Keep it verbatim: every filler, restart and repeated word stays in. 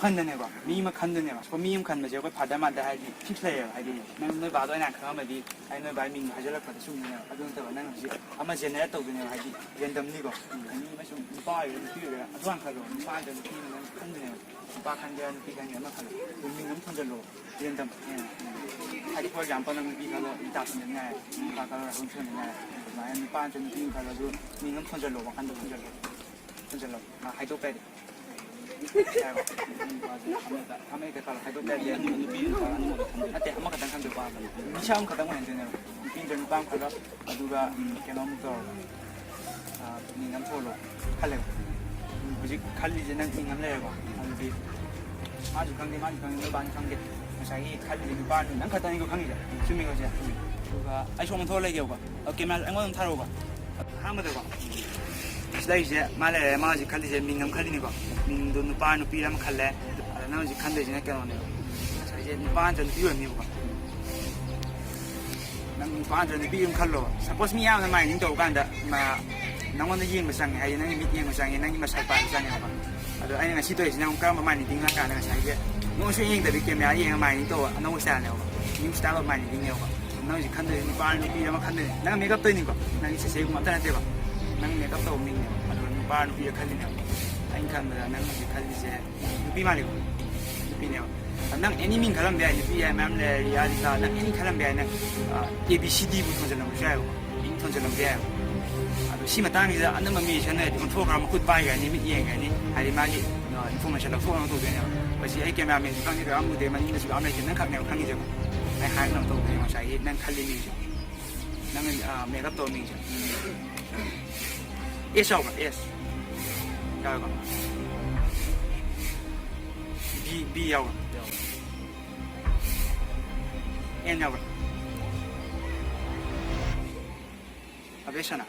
ꯈꯟꯗꯅꯦꯕ, ꯃꯤ ꯑꯃ ꯈꯟꯗꯅꯦꯕ꯫ ꯑꯩꯈꯣꯏ ꯃꯤ ꯑꯃ ꯈꯟꯕꯁꯦ ꯑꯩꯈꯣꯏ ꯐꯥꯗꯔ ꯃꯥꯗꯔ ꯍꯥꯏꯗꯤ ꯐꯤꯛꯁ ꯂꯩꯌꯦꯕ꯫ ꯍꯥꯏꯗꯤ ꯅꯪ ꯅꯣꯏ ꯕꯥꯗꯣ ꯑꯩꯅ ꯈꯪꯉꯝꯃꯗꯤ ꯑꯩ ꯅꯣꯏ ꯕꯥꯒꯤ ꯃꯤꯡꯗꯣ ꯍꯥꯏꯖꯤꯜꯂꯛꯄꯗ ꯆꯨꯝꯗꯅꯦꯕ꯫ ꯑꯗꯨ ꯅꯠꯇꯕ ꯅꯪ ꯍꯧꯖꯤꯛ ꯑꯃ ꯖꯦꯅꯦꯔꯦꯠ ꯇꯧꯗꯣꯏꯅꯦꯕ꯫ ꯍꯥꯏꯗꯤ ꯔꯦꯟꯗꯝꯅꯤꯀꯣ꯫ ꯃꯤ ꯑꯃ ꯁꯨꯝ ꯅꯨꯄꯥ ꯑꯣꯏꯒꯦꯔꯥ ꯅꯨꯄꯤ ꯑꯣꯏꯒꯦꯔꯥ ꯑꯗꯨ ꯍꯥꯟꯅ ꯈꯜꯂꯣ꯫ ꯅꯨꯄꯥ ꯅꯠꯇ꯭ꯔꯒ ꯅꯨꯄꯤ ꯑꯃ ꯅꯪ ꯈꯟꯗꯣꯏꯅꯦꯕ꯫ ꯅꯨꯄꯥ ꯈꯟꯒꯦꯔꯥ ꯅꯨꯄꯤ ꯈꯟꯒꯦꯔꯥ ꯑꯃ ꯈꯜꯂꯣ꯫ ꯑꯗꯨ ꯃꯤꯡ ꯑꯃ ꯊꯣꯟꯖꯜꯂꯣ꯫ ꯔꯦꯟꯗꯝ꯫ ꯍꯥꯏꯗꯤ ꯐꯣꯔ ꯑꯦꯛꯖꯥꯝꯄꯜ ꯅꯪ ꯅꯨꯄꯤ ꯈꯜꯂꯣ, ꯏꯇꯥ ꯊꯣꯟꯖꯟ ꯌꯥꯔꯦ꯫ ꯅꯨꯄꯥ ꯈꯜꯂꯣ, ꯔꯥꯍꯨꯜ ꯊꯣꯟꯖꯟ ꯌꯥꯔꯦ꯫ ꯑꯗꯨꯃꯥꯏꯅ ꯅꯨꯄꯥ ꯅꯠꯇ꯭ꯔꯒ ꯅꯨꯄꯤ ꯑꯃ ꯈꯜꯂꯣ꯫ ꯑꯗꯨ ꯃꯤꯡ ꯑꯃ ꯊꯣꯟꯖꯜꯂꯣ, ꯋꯥꯈꯟꯗ ꯊꯣꯟꯖꯜꯂꯣ꯫ ꯊꯣꯟꯖꯜꯂꯣ꯫ ꯃꯥ ꯍꯥꯏꯗꯣꯛꯄ ꯌꯥꯗꯦ꯫ ꯑꯃꯦꯔꯤꯀꯥ ꯈꯜꯂꯣ, ꯍꯥꯏꯗꯣꯛꯄ ꯌꯥꯗꯦ꯫ ꯅꯠꯇꯦ, ꯑꯃꯈꯛꯇꯪ ꯈꯟꯗꯣꯏ ꯄꯥꯝꯕꯅꯦ꯫ ꯃꯤꯁꯛ ꯑꯃꯈꯛꯇꯪ ꯑꯣꯏꯍꯟꯗꯣꯏꯅꯦꯕ꯫ ꯅꯨꯄꯤ ꯅꯠꯇ꯭ꯔ ꯅꯨꯄꯥ ꯑꯃ ꯈꯜꯂꯣ, ꯑꯗꯨꯒ, ꯎꯝ, ꯀꯩꯅꯣ ꯑꯃꯨꯛ ꯇꯧꯔꯣ꯫ ꯑꯥ, ꯃꯤꯡ ꯑꯃ ꯊꯣꯜꯂꯣ ꯈꯜꯂꯦꯕ꯫ ꯎꯝ, ꯍꯧꯖꯤꯛ ꯈꯜꯂꯤꯁꯦ ꯅꯪ ꯃꯤꯡ ꯑꯃ ꯂꯩꯔꯦꯀꯣ꯫ ꯑꯗꯨꯗꯤ ꯃꯥꯁꯨ ꯈꯪꯗꯦ, ꯃꯥꯁꯨ ꯈꯪꯗꯦ, ꯅꯣꯏ ꯕꯥꯁꯨ ꯈꯪꯗꯦ꯫ ꯉꯁꯥꯏꯒꯤ ꯈꯜꯂꯤꯁꯦ ꯅꯨꯄꯥ ꯅꯪ ꯈꯛꯇꯅꯤꯀꯣ ꯈꯪꯉꯤꯁꯦ꯫ ꯆꯨꯝꯃꯤꯀꯣ ꯁꯦ? ꯑꯗꯨꯒ ꯑꯩ ꯁꯣꯝꯗ ꯊꯣꯛꯑ ꯂꯩꯒꯦꯕꯀꯣ꯫ ꯑꯣꯀꯦ, ꯀꯦꯃꯦꯔꯥ ꯑꯩꯉꯣꯟꯗ ꯑꯗꯨꯝ ꯊꯥꯔꯛꯑꯣꯀꯣ꯫ ꯑꯍꯥꯟꯕꯗꯀꯣ꯫ ꯁꯤ ꯂꯩꯔꯤꯁꯦ ꯃꯥ ꯂꯩꯔꯦ, ꯃꯥ ꯍꯧꯖꯤꯛ ꯈꯜꯂꯤꯁꯦ ꯃꯤꯡ ꯑꯃ ꯈꯜꯂꯤꯅꯤꯀꯣ꯫ ꯃꯤꯡꯗꯣ ꯅꯨꯄꯥ ꯅꯨꯄꯤ ꯑꯃ ꯈꯜꯂꯦ꯫ ꯑꯗ ꯅꯪ ꯍꯧꯖꯤꯛ ꯈꯟꯗꯣꯏꯁꯤꯅ ꯀꯩꯅꯣꯅꯦꯕ꯫ ꯉꯁꯥꯏꯁꯦ ꯅꯨꯄꯥ ꯅꯠꯇ꯭ꯔ ꯅꯨꯄꯤ ꯑꯣꯏꯔꯝꯅꯦꯕꯀꯣ꯫ ꯅꯪ ꯅꯨꯄꯥ ꯅꯠꯇ꯭ꯔ ꯅꯨꯄꯤ ꯑꯃ ꯈꯜꯂꯣ꯫ ꯁꯄꯣꯁ ꯃꯤ ꯌꯥꯝꯅ ꯃꯥꯏꯅꯤꯡ ꯇꯧꯕ ꯀꯥꯟꯗ ꯃꯥ-, ꯅꯪꯉꯣꯟꯗ ꯌꯦꯡꯕ ꯆꯪꯉꯦ, ꯍꯥꯏꯗꯤ ꯅꯪꯒꯤ ꯃꯤꯠ ꯌꯦꯡꯕ ꯆꯪꯉꯦ, ꯅꯪꯒꯤ ꯃꯁꯛ ꯄꯥꯏꯕ ꯆꯪꯉꯦꯕꯀꯣ꯫ ꯑꯗꯣ ꯑꯩꯅ ꯉꯁꯤ ꯇꯧꯔꯤꯁꯤꯅ ꯑꯃꯨꯛ ꯀꯔꯝꯕ ꯃꯥꯏꯅꯤꯡ ꯍꯥꯏ ꯀꯥꯟꯗ ꯉꯁꯥꯏꯒꯤ ꯅꯣꯏꯁꯨ ꯌꯦꯡꯗꯕꯤ ꯀꯦꯃꯦꯔꯥ ꯌꯦꯡꯉ ꯃꯥꯏꯅꯤꯡ ꯇꯧꯕ ꯑꯅꯧꯕ ꯁ꯭ꯇꯥꯏꯜꯅꯦꯕꯀꯣ꯫ ꯅ꯭ꯌꯨ ꯁ꯭ꯇꯥꯏꯜ ꯑꯣꯐ ꯃꯥꯏꯅꯤꯡꯅꯦꯕꯀꯣ꯫ ꯅꯪ ꯍꯧꯖꯤꯛ ꯈꯟꯗꯣꯏꯁꯦ ꯅꯨꯄꯥ ꯅꯨꯄꯤ ꯑꯃ ꯈꯟꯗꯣꯏꯅꯦ꯫ ꯅꯪ ꯃꯦꯀꯞ ꯇꯧꯔꯤꯅꯤꯀꯣ꯫ ꯅꯪꯒꯤ ꯆꯦꯆꯦꯒꯨꯝꯕ ꯑꯝꯇ ꯅꯠꯇꯦꯕ꯫ ꯅꯪ ꯃꯦꯀꯞ ꯇꯧꯕ ꯃꯤꯅꯦꯕ꯫ ꯑꯗꯨꯒ ꯅꯨꯄꯥ ꯅꯨꯄꯤꯗ ꯈꯜꯂꯤꯅꯦꯕ꯫ ꯑꯩꯅ ꯈꯟꯕꯗ ꯅꯪ ꯍꯧꯖꯤꯛ ꯈꯜꯂꯤꯁꯦ ꯅꯨꯄꯤ ꯃꯥꯜꯂꯤꯀꯣ꯫ ꯅꯨꯄꯤꯅꯦꯕ꯫ ꯅꯪ ꯑꯦꯅꯤ ꯃꯤꯡ ꯈꯜꯂꯝꯕ ꯌꯥꯏ, ꯅꯨꯄꯤ ꯌꯥꯏ, ꯃꯌꯥꯝ ꯂꯩ, ꯔꯤꯌꯥ, ꯔꯤꯇꯥ, ꯅꯪ ꯑꯦꯅꯤ ꯈꯜꯂꯝꯕ ꯌꯥꯏ, ꯅꯪ, ꯑ, ꯑꯦ ꯕꯤ ꯁꯤ ꯗꯤꯕꯨ ꯊꯣꯟꯖꯜꯂꯝꯕꯁꯨ ꯌꯥꯏꯕꯀꯣ, ꯃꯤꯡ ꯊꯣꯟꯖꯜꯂꯝꯕ ꯌꯥꯏꯕ꯫ ꯑꯗꯣ ꯁꯤ ꯃꯇꯥꯡꯁꯤꯗ ꯑꯅꯝꯕ ꯃꯤꯁꯤꯅ ꯑꯣꯟꯊꯣꯛꯈ꯭ꯔ ꯃꯈꯨꯠ ꯄꯥꯏꯈ꯭ꯔꯅꯤ, ꯃꯤꯠ ꯌꯦꯡꯈ꯭ꯔꯅꯤ, ꯍꯥꯏꯗꯤ ꯃꯥꯒꯤ, ꯑ, ꯏꯟꯐꯣꯔꯃꯦꯁꯟ ꯂꯧꯊꯣꯛꯅꯕ ꯇꯧꯗꯣꯏꯅꯦꯕ꯫ ꯃꯁꯤ ꯑꯩ ꯀꯦꯃꯦꯔꯥꯃꯦꯟꯁꯨ ꯈꯪꯗꯦ, ꯀꯅꯥꯝ ꯎꯗꯦ, ꯃꯅꯤꯡꯗꯁꯨ ꯀꯅꯥꯝ ꯂꯩꯇꯦ, ꯅꯪ ꯈꯛꯅꯦꯕ ꯈꯪꯉꯤꯁꯦꯀꯣ꯫ ꯑꯩ ꯍꯥꯏꯔꯛꯅꯕ ꯇꯧꯗꯣꯏꯅꯦ ꯉꯁꯥꯏꯒꯤ ꯅꯪ ꯈꯜꯂꯤ ꯃꯤꯡꯁꯦ, ꯅꯪ, ꯑ, ꯃꯦꯀꯞ ꯇꯧꯕ ꯃꯤꯡꯁꯦ꯫ ꯑꯦꯁ ꯌꯥꯎꯕ꯭ꯔꯥ? ꯑꯦꯁ ꯌꯥꯎꯋꯦꯀꯣ꯫ ꯕꯤ, ꯕꯤ ꯌꯥꯎꯕ꯭ꯔꯥ? ꯑꯦꯟ ꯌꯥꯎꯕ꯭ꯔꯥ? ꯑꯕꯦꯁꯅ?